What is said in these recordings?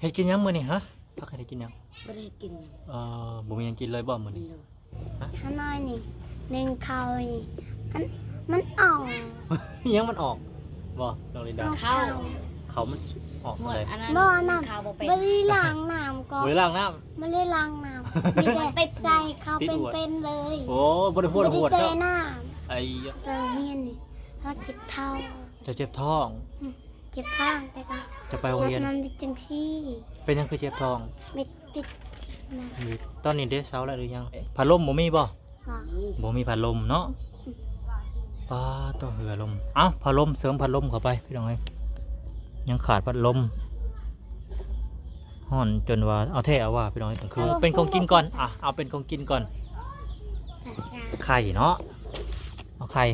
ເຮັດກິນຫຍັງມື້ນີ້ຮະ? ພັກໃຫ້ໄດ້ກິນຫຍັງ? ບໍ່ໄດ້ກິນຫຍັງ. ເອີ ບໍ່ມີຫຍັງກິນເລີຍບໍ່ມື້ນີ້? ໂດຍ. ຮະ? ຂ້ານ້ອຍນີ້ ໜຶ່ງເຂົ້ານີ້ ມັນ ມັນອອກ. ອີຫຍັງມັນອອກ? ບໍ່ ນ້ອງລິນດາ ເຂົ້າ ເຂົ້າມັນອອກ ບໍ່ ອັນນັ້ນ ບໍ່ໄດ້ລ້າງນ້ຳກ່ອນ ບໍ່ໄດ້ລ້າງນ້ຳ ບໍ່ໄດ້ລ້າງນ້ຳ ມີແຕ່ໃສ່ເຂົ້າເປັນໆເລີຍ. ໂອ້ ບໍ່ໄດ້ຫວດ ບໍ່ໄດ້ໃສ່ນ້ຳ. ໄອ້ຍະ ໄປໂຮງຮຽນນີ້ ເຮົາເຈັບທ້ອງ. ເຈົ້າເຈັບທ້ອງ? ອືມ ເຈັບທ້ອງ ແຕ່ກໍ ຈະໄປໂຮງຮຽນ ມັນເປັນຈັ່ງຊີ້. ເປັນຫຍັງຄືເຈັບທ້ອງ? ເປັນ ຕອນນີ້ເດ ເຊົາແລ້ວຫຼືຍັງ? ພັດລົມບໍ່ມີບໍ່? ບໍ່ມີພັດລົມເນາະ. ປາດໂທ້ ເຫື່ອລົມ. ເອົ້າ ພັດລົມ ເສີມພັດລົມເຂົ້າໄປພີ່ນ້ອງເອີຍ. ຍັງຂາດພັດລົມ. ຮ້ອນຈົນວ່າເອົາແທ້ເອົາວ່າພີ່ນ້ອງເອີຍ. ກາງຄືນເປັນຂອງກິນກ່ອນ ອ່ະ ເອົາເປັນຂອງກິນກ່ອນ. ໄຂ່ເນາະ ເອົາໄຂ່.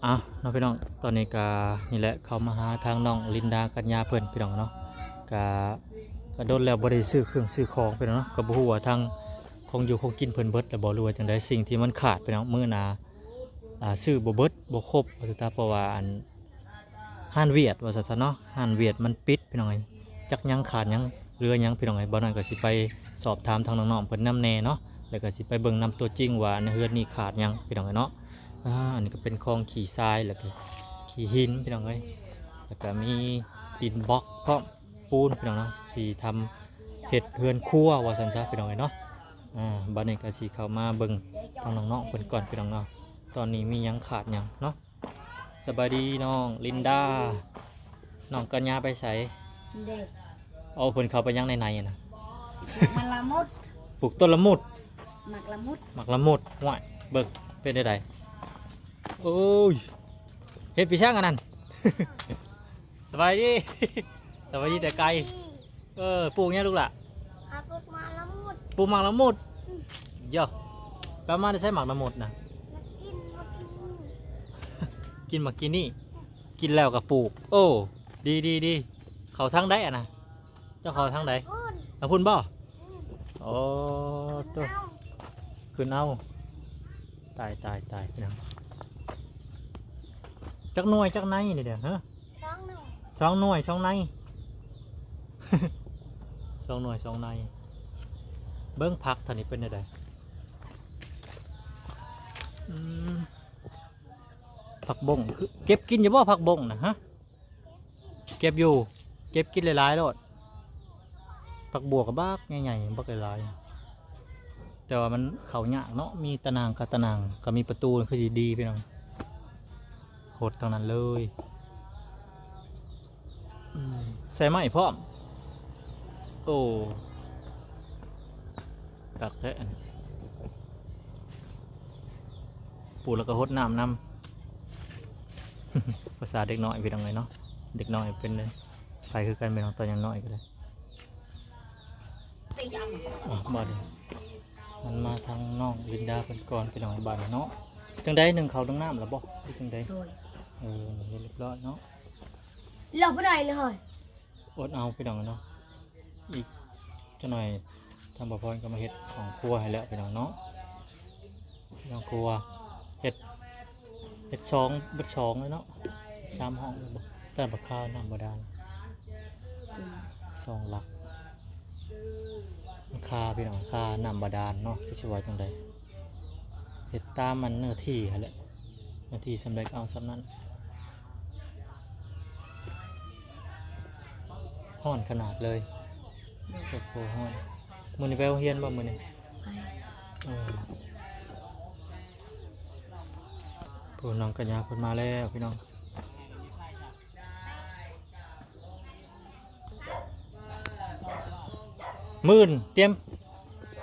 ອ່ະເນາະພີ່ນ້ອງ ຕອນນີ້ກະນີ້ແຫຼະ ເຂົ້າມາຫາທາງນ້ອງລິນດາກັນຍາເພິ່ນພີ່ນ້ອງເນາະ. ກະ ກະດົນແລ້ວບໍ່ໄດ້ຊື້ເຄື່ອງຊື້ຂອງພີ່ນ້ອງເນາະ. ກະບໍ່ຮູ້ວ່າທາງຂອງຢູ່ຂອງກິນເພິ່ນເບິດແລ້ວບໍ່ ຫຼືວ່າຈັ່ງໃດ. ສິ່ງທີ່ມັນຂາດພີ່ນ້ອງ ມື້ໜ້າ ອ່າ ຊື້ບໍ່ເບິດບໍ່ຄົບວ່າຊັ້ນຊະ ເພາະວ່າອັນ ຮ້ານຫວຽດວ່າຊັ້ນຊະເນາະ ຮ້ານຫວຽດມັນປິດພີ່ນ້ອງເອີຍ. ຈັກຍັງຂາດຫຍັງເຫຼືອຫຍັງພີ່ນ້ອງເອີຍ. ບ່າວນ້ອຍກໍຊິໄປສອບຖາມທາງນ້ອງໆເພິ່ນນຳແດ່ເນາະ ແລ້ວກໍຊິໄປເບິ່ງນຳຕົວຈິງວ່າໃນເຮືອນນີ້ຂາດຫຍັງພີ່ນ້ອງເອີຍເນາະ. ອ່າ ອັນນີ້ກໍເປັນຂອງຂີ້ຊາຍ ແລ້ວກໍຂີ້ຫີນພີ່ນ້ອງເອີຍ ແລ້ວກໍມີດິນບລັອກພ້ອມ ປູນພີ່ນ້ອງເນາະ ຊິທຳເຮັດເຮືອນຄົວວ່າຊັ້ນຊະພີ່ນ້ອງເອີຍເນາະ. ອ່າ ບັດນີ້ກໍຊິເຂົ້າມາເບິ່ງທາງນ້ອງໆເພິ່ນກ່ອນພີ່ນ້ອງເນາະ ຕອນນີ້ມີຫຍັງຂາດຫຍັງເນາະ. ສະບາຍດີນ້ອງລິນດາ ນ້ອງກັນຍາໄປໃສ? ເດ້ ເອົາ ເພິ່ນເຂົ້າໄປຫຍັງໃນໄນນະ? ໝາກລະມຸດ ປູກຕົ້ນລະມຸດ ໝາກລະມຸດ ໝາກລະມຸດ. ຫ້ວຍ ເບິ່ງເປັນໃດ? ໂອ້ຍ ເຮັດໄປຊ່າງອັນນັ້ນ. ສະບາຍດີ ສະບາຍດີແຕ່ໄກ. ເອີ ປູກຫຍັງລູກຫຼ້າ? ຂ້າປູກໝາກລະມຸດ ປູກໝາກລະມຸດ. ອືມ ເຢາະ ໄປເອົາມາແຕ່ໃສໝາກລະມຸດນະ? ມາກິນ ມາກິນ ກິນໝາກກີ່ນີ້ ກິນແລ້ວກໍປູກ. ໂອ້ ດີ ດີ ດີ. ເຂົ້າທາງໃດອັນນະ? ເຈົ້າເຂົ້າທາງໃດ? ທາງພຸ້ນ ທາງພຸ້ນບໍ່? ອືມ ໂອ້ ໂທ້ ຂຶ້ນເອົາ ຂຶ້ນເອົາ. ຕາຍ ຕາຍ ຕາຍ ພີ່ນ້ອງ. ຈັກໜ່ວຍ ຈັກໄນນີ້ເດ? ຮະ? ສອງໜ່ວຍ ສອງໜ່ວຍ ສອງໄນ ສອງໜ່ວຍ ສອງໄນ. ເບິ່ງຜັກທ່ານນີ້ເປັນແນວໃດ? ອືມ ຜັກບົ້ງ ຄືເກັບກິນຢູ່ບໍ່ຜັກບົ້ງນະ? ຮະ? ເກັບຢູ່ ເກັບກິນຫຼາຍໆໂລດ. ຜັກບົວກໍບັກໃຫຍ່ໆ ບັກຫຼາຍໆ ແຕ່ວ່າມັນເຂົ້າຍາກເນາະ ມີຕະໜ່າງກັບຕະໜ່າງ ກໍມີປະຕູ ຄືຊິດີພີ່ນ້ອງ. ຫົດທັງນັ້ນເລີຍ. ອືມ ໃສ່ໄມ້ພ້ອມ. ໂອ້ ຄັກແທ້ອັນນີ້. ປູກແລ້ວກໍຫົດນ້ຳນຳ ພາສາເດັກນ້ອຍພີ່ນ້ອງເອີຍເນາະ. ເດັກນ້ອຍເປັນໃຜຄືກັນ ແມ່ນຕອນຍັງນ້ອຍກໍໄດ້. ອ່ະ ບາດນີ້ມັນມາທາງນ້ອງລິນດາເພິ່ນກ່ອນພີ່ນ້ອງ ບາດນີ້ເນາະ. ຈັ່ງໃດ ໜຶ້ງເຂົ້າໜຶ້ງນ້ຳແລ້ວບໍ່ ຫຼືຈັ່ງໃດ? ໂດຍ. ເອີ ເຮັດຮຽບຮ້ອຍເນາະ. ເລີກບໍ່ໄດ້ເລີຍ. ອົດເອົາພີ່ນ້ອງເນາະ. ອີກຈັກໜ່ອຍທາງບ່າວພອນກໍມາເຮັດຫ້ອງຄົວໃຫ້ແລ້ວພີ່ນ້ອງເນາະ. ຫ້ອງຄົວເຮັດ ເຮັດສອງ ເບິດສອງເລີຍເນາະ ສາມຫ້ອງເລີຍບໍ່? ແຕ່ບໍ່ຄານ້ຳບາດານ ອືມ ສອງຫຼັກ. ມັນຄາພີ່ນ້ອງ ຄານ້ຳບາດານເນາະ ຈະຊິວ່າຈັ່ງໃດ? ເຮັດຕາມອັນເນື້ອທີ່ຫັ້ນແຫຼະ ເນື້ອທີ່ສ່ຳໃດກໍເອົາສ່ຳນັ້ນ. ຮ້ອນຂະໜາດເລີຍ. ໂອ້ໂຫ ຮ້ອນ. ມື້ນີ້ໄປໂຮງຮຽນບໍ່ມື້ນີ້? ໄປ. ເອີ ໂອ້ ນ້ອງກັນຍາເພິ່ນມາແລ້ວພີ່ນ້ອງ. ມື້ອື່ນຕຽມ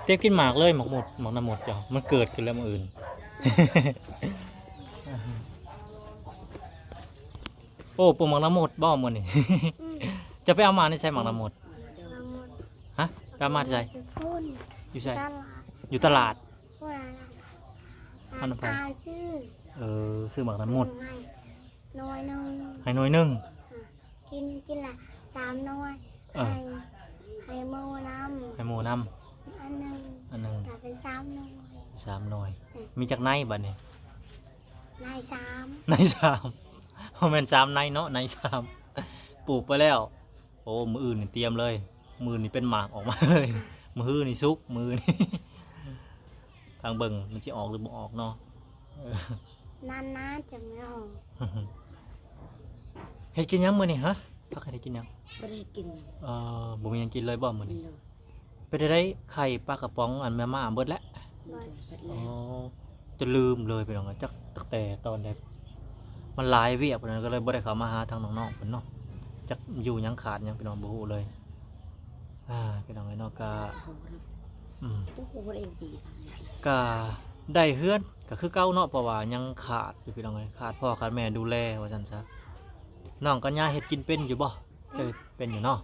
ຕຽມກິນໝາກເລີຍ ໝາກໝົດ ໝາກນະໝົດເຈົ້າ ມັນເກີດຂຶ້ນແລ້ວມື້ອື່ນ. ໂອ້ ປູກໝາກນະໝົດບໍ່ມື້ນີ້? ອືມ ຈະໄປເອົາມາໃນໃສໝາກນະໝົດ? ຮະ? ໄປເອົາມາໃສ? ຢູ່ໃສ? ຢູ່ຕະຫຼາດ ຢູ່ຕະຫຼາດ. ເອີ ຊື້ໝາກນະໝົດ ໃຫ້ໜ່ວຍໜຶ່ງ ໃຫ້ໜ່ວຍໜຶ່ງ. ກິນ ກິນລະສາມໜ່ວຍ. ເອີ ໃຫ້ ໃຫ້ໝູນຳ ໃຫ້ໝູນຳ. ອັນໜຶ່ງ ອັນໜຶ່ງ ກະເປັນສາມໜ່ວຍ ສາມໜ່ວຍ. ອືມ ມີຈັກໃນບາດນີ້? ໃນສາມ ໃນສາມ ບໍ່ແມ່ນສາມໃນເນາະ ໃນສາມ. ປູກໄປແລ້ວ. ໂອ້ ມື້ອື່ນນີ້ຕຽມເລີຍ ມື້ນີ້ເປັນໝາກອອກມາເລີຍ. ມື້ຮືນີ້ສຸກ ມື້ນີ້ ທາງເບິ່ງມັນຊິອອກຫຼືບໍ່ອອກເນາະ. ເອີ ນານໆຈະມາອອກ. ເຮັດກິນຫຍັງມື້ນີ້? ຮະ ພາກັນເຮັດກິນຫຍັງ? ບໍ່ໄດ້ເຮັດກິນຫຍັງ. ເອີ ບໍ່ມີຫຍັງກິນເລີຍບໍ່ມື້ນີ້? ໂດຍ. ເປັນໃດໄຂ່ປາກະປ໋ອງອັນແມ່ມ້າເບິດແລ້ວ? ເບິດ ເບິດແລ້ວ. ອໍ ຈົນລືມເລີຍພີ່ນ້ອງ ຈັກຕັ້ງແຕ່ຕອນໃດ ມັນຫຼາຍວຽກພຸ້ນນະ ກໍເລີຍບໍ່ໄດ້ເຂົ້າມາຫາທາງນ້ອງໆເພິ່ນເນາະ. ຈັກຢູ່ຫຍັງຂາດຫຍັງພີ່ນ້ອງ ບໍ່ຮູ້ເລີຍ. ອ່າ ພີ່ນ້ອງເອີຍເນາະ ກະ ອືມ ກະໄດ້ເຮືອນກໍຄືເກົ່າເນາະ ເພາະວ່າຍັງຂາດຢູ່ພີ່ນ້ອງເອີຍ ຂາດພໍ່ຂາດແມ່ດູແລວ່າຊັ້ນຊະ. ນ້ອງກັນຍາເຮັດກິນເປັນຢູ່ບໍ່? ເອີ ເປັນຢູ່ເນາະ.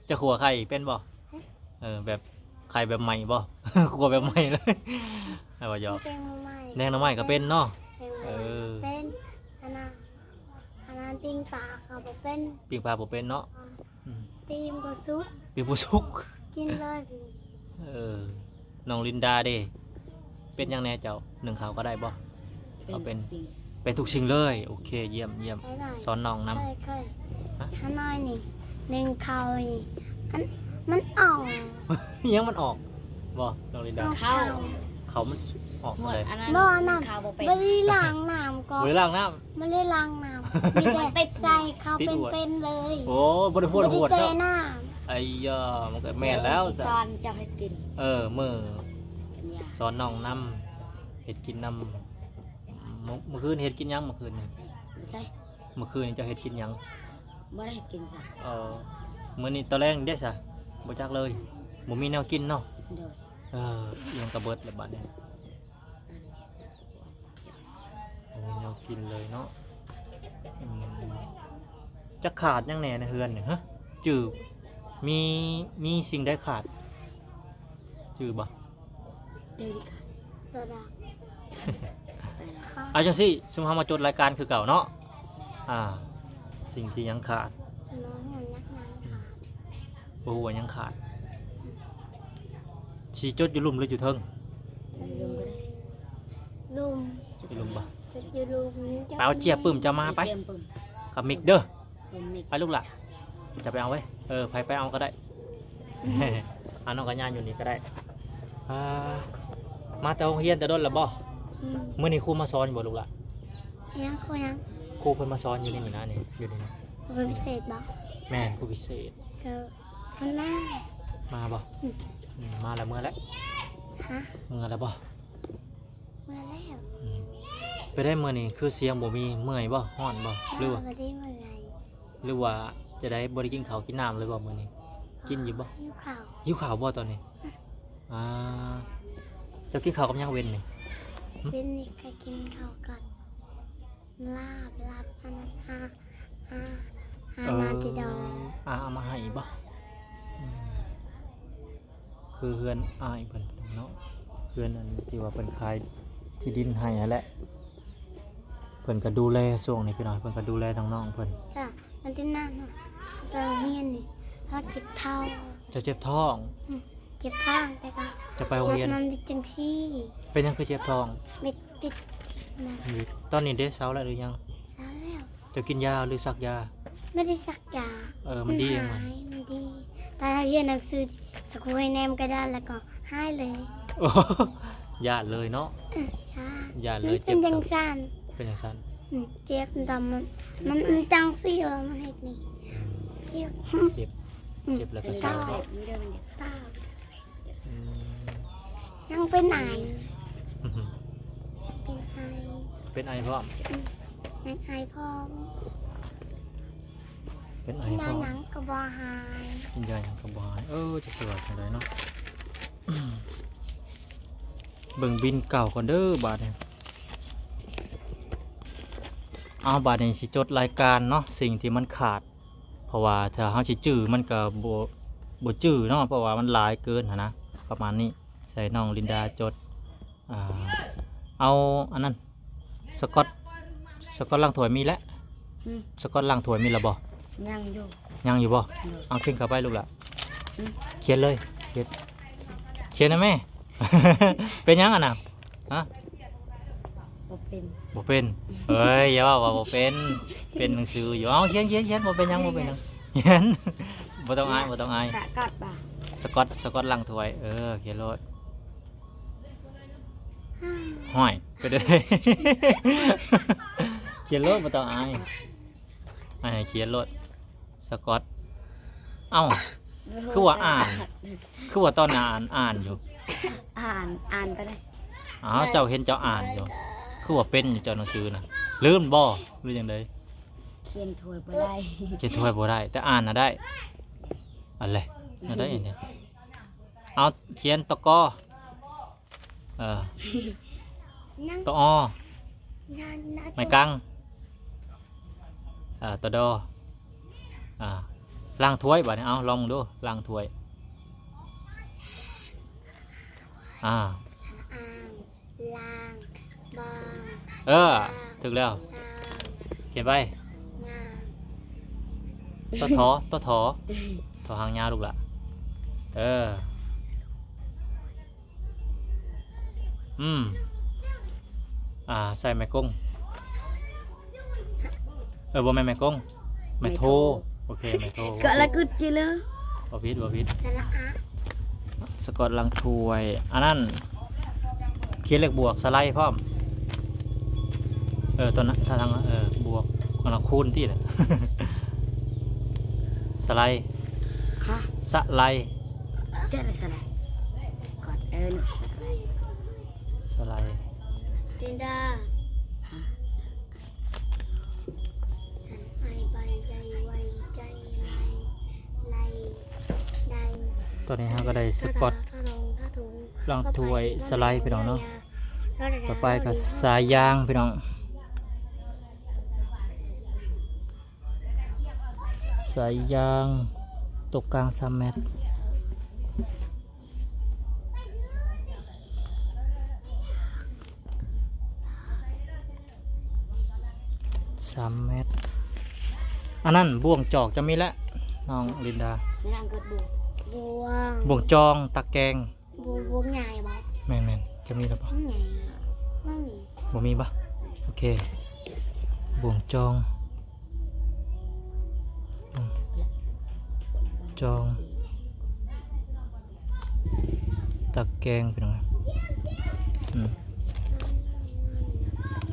ຈະຂົ້ວໄຂ່ເປັນບໍ່? ເອີ ແບບໄຂ່ແບບໃໝ່ບໍ່? ຂົ້ວແບບໃໝ່ເລີຍ. ແລ້ວວ່າຢອກ ແກງໜໍ່ໄມ້ ແກງໜໍ່ໄມ້ກໍເປັນເນາະ. ເອີ ເປັນ. ອັນນັ້ນ ອັນນັ້ນ ປີ້ງປາກໍບໍ່ເປັນ ປີ້ງປາບໍ່ເປັນເນາະ. ອືມ ປີ້ງບໍ່ສຸກ ປີ້ງບໍ່ສຸກ ກິນເລີຍ. ເອີ ນ້ອງລິນດາເດ ເປັນຫຍັງແດ່ເຈົ້າ? ໜຶ້ງເຂົ້າກໍໄດ້ບໍ່? ເປັນ ເອົາເປັນ ເປັນທຸກສິ່ງເລີຍ. ໂອເຄ ຢ້ຽມ ຢ້ຽມ. ສອນນ້ອງນຳ. ເຄີຍ ເຄີຍ ຮະ? ຫານ້ອຍນີ້ ໜຶ້ງເຂົ້ານີ້ ອັນ ມັນອອກ. ອີຫຍັງມັນອອກ? ບໍ່ ນ້ອງລິນດາ ເຂົ້າ ເຂົ້າ ເຂົ້າມັນອອກ ອັນນັ້ນ ບໍ່ ອັນນັ້ນ ບໍ່ໄດ້ລ້າງນ້ຳກ່ອນ ບໍ່ໄດ້ລ້າງນ້ຳ ບໍ່ໄດ້ລ້າງນ້ຳ ມີແຕ່ໃສ່ເຂົ້າເປັນໆເລີຍ. ໂອ້ ບໍ່ໄດ້ຫວດ ບໍ່ໄດ້ແຊ່ນ້ຳ. ໄອ້ຢາ ມັນກໍແມ່ນແລ້ວ ຊິສອນເຈົ້າເຮັດກິນ. ເອີ ມື້ ສອນນ້ອງນຳ ເຮັດກິນນຳ. ມື້ ມື້ຄືນເຮັດກິນຫຍັງມື້ຄືນນີ້? ໃສ? ມື້ຄືນນີ້ເຈົ້າເຮັດກິນຫຍັງ? ບໍ່ໄດ້ເຮັດກິນຊະ. ເອີ ມື້ນີ້ຕອນແລງເດ້ຊະ? ບໍ່ຈັກເລີຍ ບໍ່ມີແນວກິນເນາະ. ໂດຍ. ເອີ ອີຫຍັງກະເບິດແລ້ວບາດນີ້ ບໍ່ມີແນວກິນເລີຍເນາະ. ອືມ ຈັກຂາດຫຍັງແດ່ໃນເຮືອນນີ້ ຮະ? ຈື່ ມີ ມີສິ່ງໃດຂາດ? ຈື່ບໍ່? ໂຕດາ ເອົາຈັ່ງຊີ້ ຊຸມເຮົາມາຈົດລາຍການຄືເກົ່າເນາະ. ອ່າ ສິ່ງທີ່ຍັງຂາດ ບໍ່ຮູ້ວ່າຍັງຂາດ ຊິຈົດຢູ່ລຸ່ມຫຼືຢູ່ເທິງ? ລຸ່ມ ຢູ່ລຸ່ມບໍ່? ຈົດຢູ່ລຸ່ມ. ໄປເອົາເຈ້ຍປຶ້ມເຈົ້າມາໄປ ກັບມິກເດີ. ໄປລູກຫຼ້າ ຈະໄປເອົາໄວ້. ເອີ ໃຜໄປເອົາກໍໄດ້ ອາ ນ້ອງກັນຍາຢູ່ນີ້ກໍໄດ້. ອ່າ ມາແຕ່ໂຮງຮຽນແຕ່ດົນແລ້ວບໍ່? ອືມ ມື້ນີ້ຄູມາສອນຢູ່ບໍ່ລູກຫຼ້າ? ຍັງ ຄູຍັງ ຄູເພິ່ນມາສອນຢູ່ນີ້ນະ ນີ້ ຢູ່ນີ້ນະ. ຄູພິເສດບໍ່? ແມ່ນ ຄູພິເສດ. ກໍເພິ່ນມາ ມາບໍ່? ອືມ ອືມ ມາແລ້ວເມືອແລ້ວ. ຮະ? ເມືອແລ້ວບໍ່? ເມື່ອແລ້ວ. ອືມ ໄປໄດ້ມື້ນີ້ຄືສຽງບໍ່ມີ ເມື່ອຍບໍ່? ຮ້ອນບໍ່? ຫຼືວ່າ ບໍ່ໄດ້ເມື່ອຍ. ຫຼືວ່າຈະໄດ້ ບໍ່ໄດ້ກິນເຂົ້າກິນນ້ຳເລີຍບໍ່ມື້ນີ້? ກິນຢູ່ບໍ່? ຫິວເຂົ້າ. ຫິວເຂົ້າບໍ່ຕອນນີ້? ອືມ ອ່າ ເຈົ້າກິນເຂົ້າກັບຫຍັງເວັນນີ້? ຫຶ? ເວັນນີ້ກໍກິນເຂົ້າກັບລາບ ລາບອັນນັ້ນ ອາ ອາ ອາ ເອີ ມາແຕ່ດອງ. ອາ ເອົາມາໃຫ້ບໍ່? ອືມ ຄືເຮືອນອ້າຍເພິ່ນເນາະ ເຮືອນອັນທີ່ວ່າເພິ່ນຂາຍທີ່ດິນໃຫ້ຫັ້ນແຫຼະ. ເພິ່ນກໍດູແລຊ່ວງນີ້ພີ່ນ້ອງ ເພິ່ນກໍດູແລນ້ອງໆເພິ່ນ. ຈ້ະ ມັນເປັນນານເນາະ ໄປໂຮງຮຽນນີ້ ເຮົາເຈັບທ້ອງ. ເຈົ້າເຈັບທ້ອງ? ອືມ ເຈັບທ້ອງ ແຕ່ກໍ ຈະໄປໂຮງຮຽນ ມັນເປັນຈັ່ງຊີ້. ເປັນຫຍັງຄືເຈັບທ້ອງ? ເປັນ ເປັນ ຕອນນີ້ເດ ເຊົາແລ້ວຫຼືຍັງ? ເຊົາແລ້ວ. ເຈົ້າກິນຢາຫຼືສັກຢາ? ບໍ່ໄດ້ສັກຢາ. ເອີ ມັນດີ ມັນຫາຍ ມັນດີ. ຕອນເຮົາຮຽນໜັງສື ສະຄູໃຫ້ແນມກະດານ ແລ້ວກໍຫາຍເລີຍ. ໂອ້ ຢ້ານເລີຍເນາະ. ເອີ ຢ້ານ ຢ້ານເລີຍ. ມັນເປັນຈັ່ງຊັ້ນ ເຈັບ ເປັນຈັ່ງຊັ້ນ. ອືມ ເຈັບຕອນມັນ ມັນ ມັນຈັ່ງຊີ້ ແລ້ວມັນເຮັດນີ້ ອືມ ເຈັບ ເຈັບ ອືມ ເຈັບແລ້ວກໍເຊົາເນາະ. ຕາ ອືມ ຍັງເປັນໄອ ອືຮຶ ເປັນໄອ ເປັນໄອພ້ອມ. ອືມ ຍັງໄອພ້ອມ ເປັນໄອພ້ອມ. ກິນຢາຫຍັງກໍບໍ່ຫາຍ ກິນຢາຫຍັງກໍບໍ່ຫາຍ. ເອີ ຈະຊິວ່າຈັ່ງໃດເນາະ. ເບິ່ງບິນເກົ່າກ່ອນເດີບາດນີ້. ເອົາ ບາດນີ້ຊິຈົດລາຍການເນາະ ສິ່ງທີ່ມັນຂາດ ເພາະວ່າຖ້າເຮົາຊິຈື່ມັນກໍບໍ່ ບໍ່ຈື່ເນາະ ເພາະວ່າມັນຫຼາຍເກີນຫັ້ນນະ ປະມານນີ້. ໃສ່ນ້ອງລິນດາຈົດ ອ່າ ເອົາອັນນັ້ນ ສະກອດ ສະກອດລ້າງຖ້ວຍມີແລ້ວ? ອືມ ສະກອດລ້າງຖ້ວຍມີແລ້ວບໍ່? ຍັງຢູ່. ຍັງຢູ່ບໍ່? ຍັງ. ເອົາເຂັນເຂົ້າໄປລູກຫຼ້າ. ອືມ ຂຽນເລີຍ ຂຽນ ຂຽນໃຫ້ແມ່. ເປັນຫຍັງຫັ້ນນະ? ຮະ? ບໍ່ເປັນ. ບໍ່ເປັນ? ເອີຍ ຢ່າເວົ້າວ່າບໍ່ເປັນ. ເປັນໜັງສືຢູ່. ເອົາ ຂຽນ ຂຽນ ຂຽນ. ບໍ່ເປັນຫຍັງ ບໍ່ເປັນຫຍັງ. ຂຽນ. ບໍ່ຕ້ອງອາຍ ບໍ່ຕ້ອງອາຍ. ສະກອດບໍ່? ສະກອດ ສະກອດລ້າງຖ້ວຍ. ເອີ ຂຽນໂລດ. ຫ້ອຍ ເປັນໄດ້. ຂຽນໂລດ ບໍ່ຕ້ອງອາຍ. ໃຫ້ຂຽນໂລດ. ສະກອດ. ເອົ້າ ຄືວ່າອ່ານ ຄືວ່າຕອນອ່ານ ອ່ານຢູ່. ອ່ານ ອ່ານໄປເລີຍ. ອ້າວ ເຈົ້າເຫັນເຈົ້າອ່ານຢູ່ ຄືວ່າເປັນຢູ່ເຈົ້າໜັງສືນະ. ລືມບໍ່ ຫຼືຈັ່ງໃດ? ຂຽນຖ້ວຍບໍ່ໄດ້. ຂຽນຖ້ວຍບໍ່ໄດ້ ແຕ່ອ່ານນະໄດ້. ອັນແລະ ນະໄດ້ອັນນີ້. ເອົາ ຂຽນ ຕະ ກ. ເອີ ຕະ ອ. ໄມ້ກາງ. ເອີ ຕະ ດ. ອາ ລ້າງຖ້ວຍບາດນີ້. ເອົາ ລອງເບິ່ງດູ ລ້າງຖ້ວຍ. ອາ ລາງ ບາງ ເອີ ຖືກແລ້ວ. ຂຽນໄປ. ຕະ ຖ. ຕະ ຖ. ຖ ຫາງຍາວລູກຫຼ້າ. ເອີ. ອືມ ອາ ໃສ່ໄມ້ກົງ. ເອີ ບໍ່ແມ່ນໄມ້ກົງ ໄມ້ໂທ. ໄມ້ໂທ. ໂອເຄ ໄມ້ໂທ. ກໍລະກຶດຈິເລີ. ບໍ່ຜິດ ບໍ່ຜິດ. ສະລະອະ. ສະກອດລ້າງຖ້ວຍ. ອັນນັ້ນ ຂຽນເລກບວກ ສະໄລພ້ອມ. ເອີ ຕົວນັ້ນ ຖ້າທາງ ເອີ ບວກ ອັນນັ້ນຄູນຕິລະ. ສະໄລ. ຮະ? ສະໄລ. ເຈົ້າລະສະໄລ. ກອດເອີ້ນສະໄລ. ສະໄລ. ລິນດາ. ຮະ? ສະໄລ ໄລ ໄລ ໄລ ໄລ. ຕອນນີ້ເຮົາກໍໄດ້ສະກອດລ້າງຖ້ວຍ ສະໄລ ພີ່ນ້ອງເນາະ. ຕໍ່ໄປກໍສາຍຢາງ ພີ່ນ້ອງ. ສາຍຢາງ ຕົກກາງສາມແມັດ ສາມແມັດ. ອັນນັ້ນບ່ວງຈອກຈະມີແລ້ວ ນ້ອງລິນດາ. ມີຫຍັງເກີດບ່ວງ? ບ່ວງ ບ່ວງຈອງ ຕາແກງ. ບໍ່ ບໍ່ໃຫຍ່ບໍ່? ແມ່ນໆ ຈະມີແລ້ວບໍ່? ບໍ່ໃຫຍ່ ບໍ່ມີ ບໍ່ມີບໍ່? ໂອເຄ ບ່ວງຈອງ ອືມ ຈອງ ຕາແກງ ພີ່ນ້ອງ. ອືມ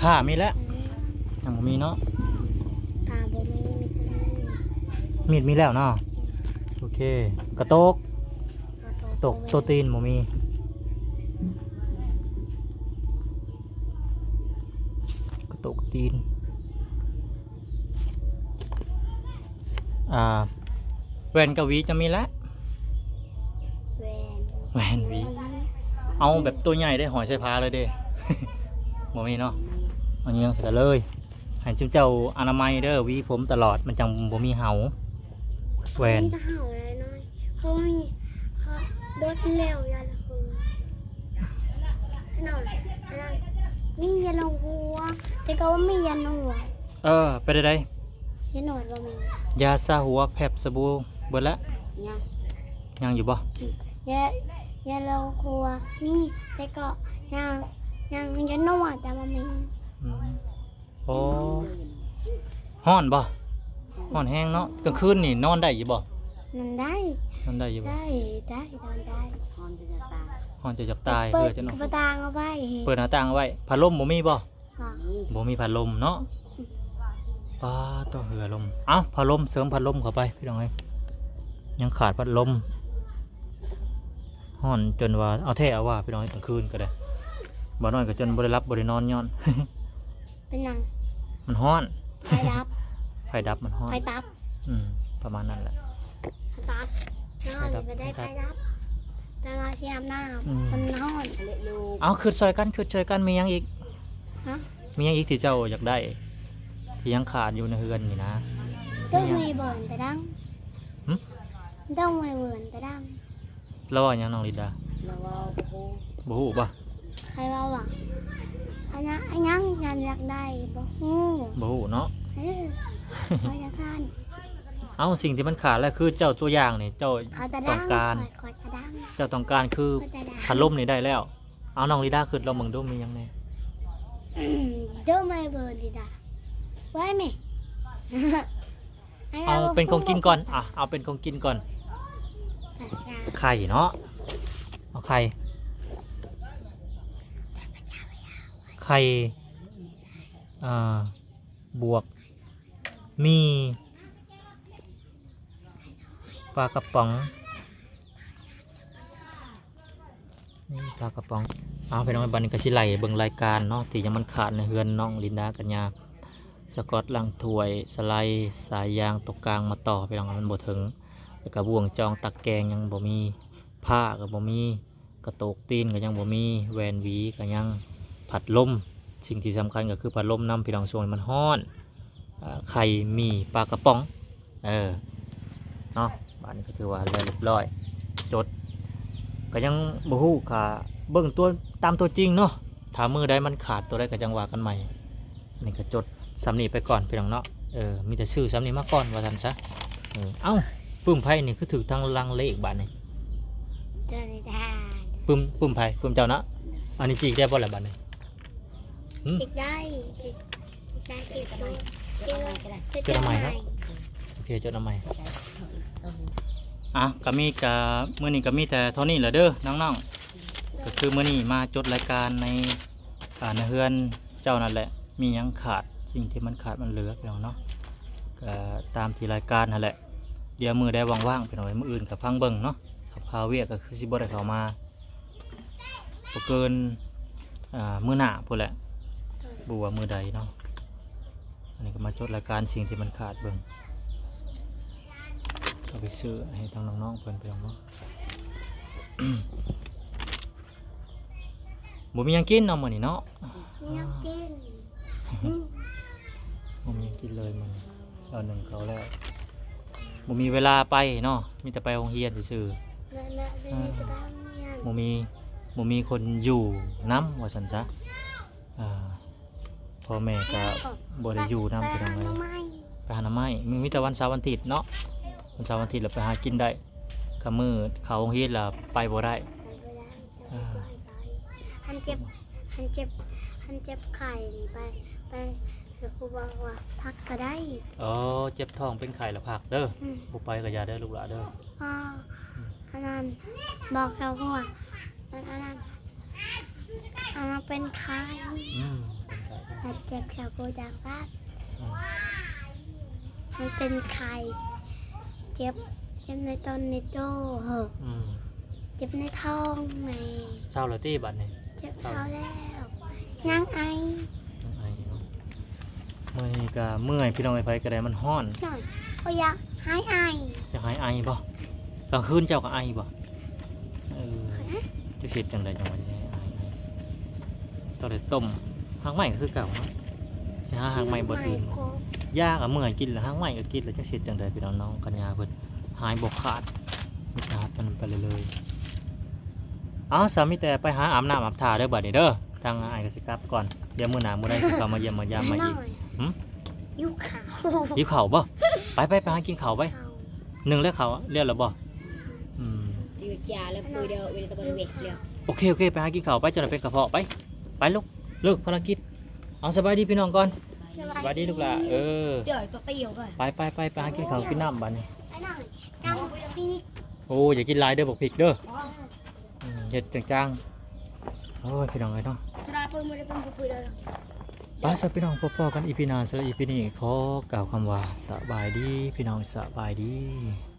ຜ້າມີແລ້ວ? ຍັງບໍ່ມີເນາະ ຜ້າບໍ່ມີ. ມີດມີແລ້ວເນາະ. ໂອເຄ ກະໂຕກ. ກະໂຕກ ໂຕຕີນບໍ່ມີ ກະໂຕກຕີນ. ອ່າ ແວ່ນກັບຫວີຈະມີແລ້ວ? ແວ່ນ ແວ່ນຫວີ ເອົາແບບຕົວໃຫຍ່ເດ້ ຫ້ອຍໃສ່ຜ້າເລີຍເດ້. ບໍ່ມີເນາະ. ເອົາເຍືອງໃສ່ກັນເລີຍ. ໃຫ້ຈຸມເຈົ້າອະນາໄມເດີ ຫວີຜົມຕະຫຼອດ ມັນຈັ່ງບໍ່ມີເຫົ່າ. ແວ່ນ ມີແຕ່ເຫົ່ານ້ອຍໆ ເຂົາມີ ເຂົາເບິດແລ້ວ ຢ່າລະຫົວ ນ້ອຍ ອັນນັ້ນ ມີຢາລົງຫົວ ແຕ່ກໍບໍ່ມີຢາໜວດ. ເອີ ໄປໄດ້ໃດ? ຢາໜວດບໍ່ມີ ຢາຊາຫົວ ແພັບ ສະບູ ເບິດລະ? ຍັງ ຍັງຢູ່ບໍ່? ຢາ ຢາລົງຫົວມີ ແຕ່ກໍຍັງ ຍັງຢາໜວດ ແຕ່ບໍ່ມີ. ອືມ ໂອ້ ຮ້ອນບໍ່? ຮ້ອນແຮງເນາະ. ກາງຄືນນີ້ນອນໄດ້ຢູ່ບໍ່? ນອນໄດ້ ນອນໄດ້ຢູ່ບໍ່? ໄດ້ ໄດ້ ນອນໄດ້. ຮ້ອນຈົນຢາກຕາຍ ຮ້ອນຈົນຢາກຕາຍ. ເປີດ ເຮືອຈະນອນ ເປີດໜ້າຕ່າງເອົາໄວ້ ເປີດໜ້າຕ່າງເອົາໄວ້. ພັດລົມບໍ່ມີບໍ່? ບໍ່ ບໍ່ມີພັດລົມເນາະ. ອືມ ປ້າດ ຕ້ອງເຮືອລົມ. ເອົ້າ ພັດລົມ ເສີມພັດລົມເຂົ້າໄປ ພີ່ນ້ອງເອີຍ. ຍັງຂາດພັດລົມ. ຮ້ອນຈົນວ່າເອົາແທ້ເອົາວ່າ ພີ່ນ້ອງເອີຍ. ກາງຄືນກໍໄດ້ ບ່າວນ້ອຍກໍຈົນບໍ່ໄດ້ຫຼັບບໍ່ໄດ້ນອນຍ້ອນ ເປັນຫຍັງ? ມັນຮ້ອນ ໄຟດັບ ໄຟດັບ ມັນຮ້ອນ ໄຟຕັບ. ອືມ ປະມານນັ້ນແຫຼະ ໄຟຕັບ. ໄຟດັບ ນອນກໍໄດ້ໄຟດັບ ແຕ່ວ່າຊິອາບນ້ຳ ອືມ ມັນຮ້ອນ. ເອົາ ຄຶດຊ່ອຍກັນ ຄຶດຊ່ອຍກັນ. ມີຫຍັງອີກ? ຮະ? ມີຫຍັງອີກທີ່ເຈົ້າຢາກໄດ້ ທີ່ຍັງຂາດຢູ່ໃນເຮືອນນີ້ນະ? ຕ້ອງມີບ່ອນປະດັງ. ຫຶ? ຕ້ອງມີບ່ອນປະດັງ. ລາວເວົ້າຫຍັງ ນ້ອງລິນດາ? ລາວເວົ້າບໍ່ຮູ້ ບໍ່ຮູ້ບໍ່? ໃຜເວົ້າວ່າ ອັນຫຍັງ ອັນຫຍັງ ຫຍັງຢາກໄດ້ ບໍ່ຮູ້ ບໍ່ຮູ້ເນາະ. ເອີ ເວົ້າຢ່າງຊັ້ນ. ເອົ້າ ສິ່ງທີ່ມັນຂາດແລ້ວ ຄືເຈົ້າ ຕົວຢ່າງນີ້ ເຈົ້າຕ້ອງການ ຂ້ອຍ ຂ້ອຍກະດັງ ເຈົ້າຕ້ອງການຄືພັດລົມນີ້ໄດ້ແລ້ວ. ເອົາ ນ້ອງລິດາຄຶດລອງເບິ່ງດູ ມີຫຍັງແດ່? ອືມ ໂດມາເບິ່ງລິດາ ໄວ້ແມ່. ເອົາເປັນຂອງກິນກ່ອນ ອ່ະ ເອົາເປັນຂອງກິນກ່ອນ. ໄຂ່ເນາະ ເອົາໄຂ່ ໄຂ່ ອ່າ ບວກ ມີ ປາກະປ໋ອງ ນີ້ປາກະປ໋ອງ. ເອົາ ພີ່ນ້ອງ ບັດນີ້ກໍຊິໄລ່ເບິ່ງລາຍການເນາະ ທີ່ຍັງມັນຂາດໃນເຮືອນນ້ອງລິນດາກັນຍາ. ສະກອດ ລ້າງຖ້ວຍ ສະໄລ ສາຍຢາງຕົກກາງມາຕໍ່ ພີ່ນ້ອງ ມັນບໍ່ເຖິງ. ແລ້ວກໍບ່ວງຈອງຕັກແກງຍັງບໍ່ມີ ຜ້າກໍບໍ່ມີ ກະໂຕກຕີນກໍຍັງບໍ່ມີ ແວ່ນຫວີກໍຍັງ ພັດລົມ ສິ່ງທີ່ສຳຄັນກໍຄືພັດລົມນຳ ພີ່ນ້ອງ ຊ່ວງນີ້ມັນຮ້ອນ. ເອີ ໄຂ່ ໝີ່ ປາກະປ໋ອງ ເອີ ເນາະ ບາດນີ້ກໍຖືວ່າແລ້ວຮຽບຮ້ອຍ ຈົດ ກໍຍັງບໍ່ຮູ້ ກະເບິ່ງຕົວ ຕາມຕົວຈິງເນາະ ຖ້າມື້ໃດມັນຂາດຕົວໃດກໍຈັ່ງວ່າກັນໃໝ່. ອັນນີ້ກໍຈົດສ່ຳນີ້ໄປກ່ອນ ພີ່ນ້ອງເນາະ. ເອີ ມີແຕ່ຊື່ສ່ຳນີ້ມາກ່ອນວ່າຊັ້ນຊະ. ເອີ ເອົ້າ ປຶ້ມໃຜນີ້ຄືຖືກທາງຫຼັງເລກບາດນີ້? ຕົວນີ້ທ່ານ ປຶ້ມ ປຶ້ມໃຜ? ປຶ້ມເຈົ້າເນາະ. ອັນນີ້ຈີກໄດ້ບໍ່ລະບາດນີ້? ຫຶ? ຈີກໄດ້ ຈີກ ຈີກໄດ້ ຈີກຕົວ ຈີກຕົວ ຈົດເອົາໃໝ່ເນາະ. ໂອເຄ ຈົດເອົາໃໝ່. ອ່ະ ກໍມີ ກໍມື້ນີ້ກໍມີແຕ່ເທົ່ານີ້ແຫຼະເດີນ້ອງໆ. ກໍຄືມື້ນີ້ມາຈົດລາຍການໃນ ອ່າ ໃນເຮືອນເຈົ້ານັ້ນແຫຼະ ມີຫຍັງຂາດ ສິ່ງທີ່ມັນຂາດມັນເຫຼືອ ພີ່ນ້ອງເນາະ. ກໍຕາມທີ່ລາຍການຫັ້ນແຫຼະ ດຽວມື້ໃດວ່າງໆ ພີ່ນ້ອງເອີຍ ມື້ອື່ນກໍຟັງເບິ່ງເນາະ. ກັບຄາວຽກກໍຄືຊິບໍ່ໄດ້ເຂົ້າມາ ບໍ່ເກີນ ອ່າ ມື້ໜ້າພຸ້ນແຫຼະ ບໍ່ວ່າມື້ໃດເນາະ. ອັນນີ້ກໍມາຈົດລາຍການສິ່ງທີ່ມັນຂາດເບິ່ງ ເອົາໄປຊື້ໃຫ້ທາງນ້ອງໆເພິ່ນ ພີ່ນ້ອງເນາະ. ບໍ່ມີຫຍັງກິນເນາະມື້ນີ້ເນາະ. ບໍ່ມີຫຍັງກິນ ບໍ່ມີຫຍັງກິນເລີຍມື້ນີ້ ເອົາໜຶ່ງເຂົ້າແລ້ວ ບໍ່ມີເວລາໄປເນາະ ມີແຕ່ໄປໂຮງຮຽນຊື່ໆ. ແມ່ນໆ ບໍ່ມີ ບໍ່ມີຄົນຢູ່ນຳວ່າຊັ້ນຊະ. ອ່າ ພໍ່ແມ່ກໍບໍ່ໄດ້ຢູ່ນຳ ໄປ ພີ່ນ້ອງເອີຍ ໄປຫາໜໍ່ໄມ້ ມີ ມີແຕ່ວັນເສົາວັນອາທິດເນາະ ວັນເສົາວັນອາທິດລະໄປຫາກິນໄດ້. ຄັນມື້ເຂົ້າໂຮງຮຽນລະໄປບໍ່ໄດ້ ໄປບໍ່ໄດ້ ເຈົ້າ ອ່າ ບໍ່ໃຫ້ໄປ. ຄັນເຈັບ ຄັນເຈັບ ຄັນເຈັບໄຂ້ນີ້ໄປ ໄປ ແລ້ວຄູບອກວ່າພັກກໍໄດ້. ອໍ ເຈັບທ້ອງເປັນໄຂ້ລະພັກເດີ. ອືມ ບໍ່ໄປກໍຢ່າເດີລູກຫຼ້າເດີ. ອໍ ອືມ ອັນນັ້ນ ບອກເຂົາວ່າ ອັນ ອັນນັ້ນ ອັນນັ້ນເປັນໄຂ້ ອືມ ເປັນໄຂ້ ແລ້ວເຈັບສະໂພກຈັ່ງຊັ້ນ. ອືມ ມັນເປັນໄຂ້ ເຈັບ ເຈັບໃນຕົນໃນໂຕ ອືມ ເຈັບໃນທ້ອງແມ່. ເຊົາແລ້ວຕິບາດນີ້? ເຈັບ ເຊົາ ເຊົາແລ້ວ ຍັງໄອ ຍັງໄອເນາະ. ມື້ນີ້ກໍເມື່ອຍ ພີ່ນ້ອງເອີຍ ໃຜກໍໄດ້ ມັນຮ້ອນ. ໂອ້ຍ ຢາກຫາຍໄອ. ຢາກຫາຍໄອບໍ່? ກາງຄືນເຈົ້າກໍໄອບໍ່? ເອີ ຮະ? ຈະເຮັດຈັ່ງໃດຈັ່ງວ່າຊິໃຫ້ໄອ ຕ້ອງໄດ້ຕົ້ມຮາກໄມ້ຄືເກົ່າເນາະ. ຊິຫາຮາກໄມ້ບ່ອນອື່ນ ຢາກໍເມື່ອຍກິນລະ ຮາກໄມ້ກໍກິນລະ ຈັກຊິເຮັດຈັ່ງໃດ ພີ່ນ້ອງ ນ້ອງກັນຍາເພິ່ນຫາຍບໍ່ຂາດ ມີແຕ່ຮັບມັນໄປເລື້ອຍໆ. ເອົາ ສາມີແຕ່ໄປຫາອາບນ້ຳອາບທ່າເດີບາດນີ້ເດີ ທາງອ້າຍກໍຊິກັບກ່ອນ ດຽວມື້ໜ້າມື້ໃດຊິເຂົ້າມາຢ້ຽມມາຢາມໃໝ່ອີກ. ຫຶ? ຫິວເຂົ້າ ຫິວເຂົ້າບໍ່? ໄປ ໄປ ໄປຫາກິນເຂົ້າໄປ. ໜຶ້ງແລ້ວເຂົ້າ ແລ້ວລະບໍ່? ອືມ ໂອເຄ ໂອເຄ ໄປຫາກິນເຂົ້າໄປ ເຈົ້າໜ້າເປັນກະເພາະໄປ ໄປລູກ ເລີກພາລະກິດ. ເອົາ ສະບາຍດີພີ່ນ້ອງກ່ອນ ສະບາຍດີລູກຫຼ້າ. ເອີ ໄປ ໄປ ໄປ ໄປຫາກິນເຂົ້າກິນນ້ຳບາດນີ້. ໂອ້ ຢ່າກິນຫຼາຍເດີບັກພິກເດີ. ອືມ ເຮັດຈາງໆ. ໂອ້ຍ ພີ່ນ້ອງເອີຍເນາະ ໄປຊະພີ່ນ້ອງ ພົບພໍ້ກັນອີພີໜ້າ. ສຳລັບອີພີນີ້ຂໍກ່າວຄຳວ່າ ສະບາຍດີພີ່ນ້ອງ ສະບາຍດີ.